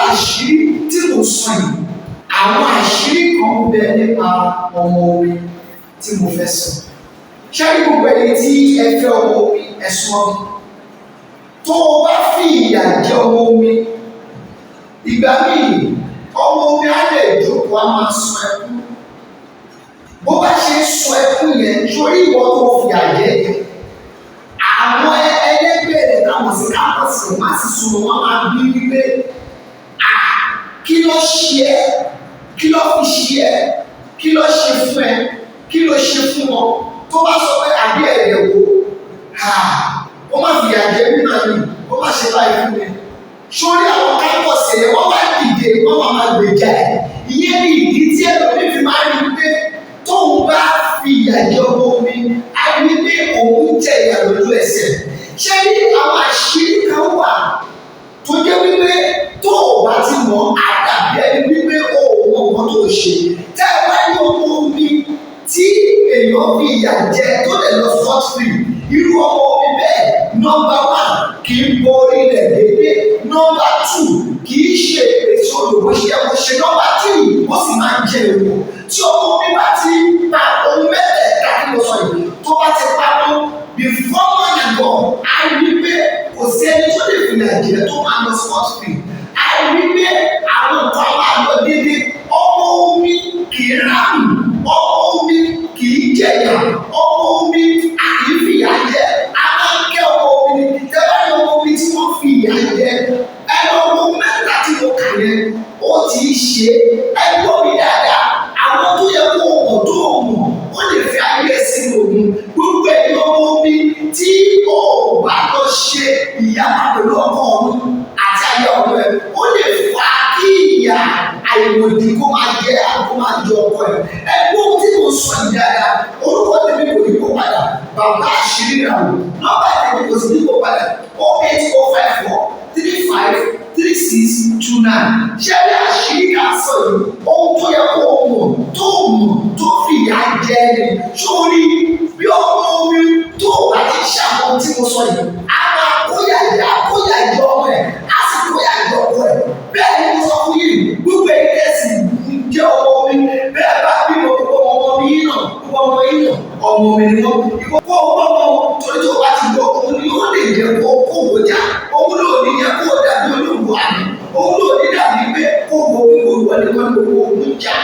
Àṣírí tí mo sọ yìí, àwọn àṣírí kan ń bẹ nípa ọmọ omi tí mo fẹ́ sọ. Ṣé ní gbogbo ẹni tí ẹ fẹ́ ọmọ omi, ẹ súnmọ́ mi. Tó o bá fi ìyà jẹ ọmọ omi, ìgbà míì ọmọ omi á lè jókòó, á máa sun ẹkún. Bó bá ṣe ń sun ẹkún yẹn, sórí ìwọ tó fìyà jẹ yẹn, àwọn ẹlẹgbẹ́ rẹ̀ táwọn sí campus wọn á sì sùn, wọn máa bí wípé, "À, kí ló ṣe ẹ́? Kí ló fi ṣe ẹ́? Kí ló ṣe fún ẹ? Kí ló ṣe fún wọn?" Tó bá sọ pé, "Àbí ẹ̀yẹ̀ wò, ó má fìyà jẹ mí náà ni, ó má ṣe báyìí fún mi," sórí àwọn campus yẹn, wọ́n wá dìde, wọ́n máa máa gbèjà ẹ̀. Ìyẹn ní ìdí tí ẹlòmíì fi máa ń rí pé tóun bá fi ìyà jẹ ọmọ omi, á rí pé òun jẹ ìyà lójú ẹsẹ̀. Ṣé ní àwọn àṣírí kan wà tó jẹ́ wípé tó o bá ti mọ̀, á dàbí ẹni wípé o ò mọ nǹkan tó o ṣe. Tẹ́ ẹ bá ní ọmọ omi tí èèyàn fi ìyà jẹ tó lè lọ scot free, irú ọmọ omi bẹ́ẹ̀, number one, kì í bọ orí rẹ̀ déédéé; number two, kì í ṣe èso olùkó ṣe ẹ kó ṣe; number three, ó sì máa ń jẹ èèwọ̀. Tí ọmọ omi bá ti pa ohun mẹ́tẹ̀ẹ̀ta tí mo sọ yìí, tó bá ti pa mọ́, before man and God, á rí pé kò sí ẹni tó lè fìyà jẹ tó máa lọ scot free. Á rí pé àwọn nǹkan máa lọ déédéé. Ọmọ omi kì í ráhùn, ọmọ omi kì í jẹyà, ọmọ omi a kì í fìyà jẹ. A máa ń kẹ́ ọmọ omi ni. Tẹ́ bá ní ọmọ omi tí wọ́n fi ìyà jẹ, ẹnu ọmọ mẹ́ta tí mo kà yẹn, ó ti ṣe. Ẹ gbọ́ mi dáadáa, àwọn tó yẹ kó mọ̀ tó mọ̀, ó lè fi ayé ẹ̀ sínú ogun. Gbogbo ẹ̀yin ọmọ omi tí ó bá lọ ṣe ìyapa pẹ̀lú ọkọ ọ̀run àti ayé ọ̀run ẹ̀, ó lè fà á kí ìyà àìmọ̀dí kó máa jẹ, kó máa jẹ ọkọ ẹ̀. Ẹ gbọ́ ohun tí mo sọ yìí dáadáa. Orúkọ tèmi kò ní kó padà, Bàbá Àṣírí Ìràwọ̀. Nọ́mbà tèmi kò sí ní kó padà, 08054353629. Ṣé ẹ àṣírí ká sọ yìí, ohun tó yẹ kó o mọ̀ tó o mọ̀ tó fìyà jẹ ni. Sórí bí ọmọ omi tó o bá ti ṣàwọn tí mo sọ yìí, a máa kóyà jẹ, á kóyà jẹ ọmọ ẹ̀, á sì kóyà jẹ ọkọ ẹ̀. Bẹ́ẹ̀ ni mo sọ fún yìí. Gbogbo ẹ̀yin tẹ̀sí jẹ́ ọmọ mi, bẹ́ẹ̀ bá bímọ, gbogbo ọmọ mi yìí náà, gbogbo ọmọ yìí náà, ọmọ mi ni wọ́n. Ìwọ kó o gbọ́ wọn, torí tó o bá ti gbọ́, òun ni ó lè jẹ́ kó o kó o jà, òun ló ní jẹ́ kó o dàbí olóògùn àná, òun ló ní dàbí pé kó o gbogbo ìwọ nìkan ní gbogbo òun jà.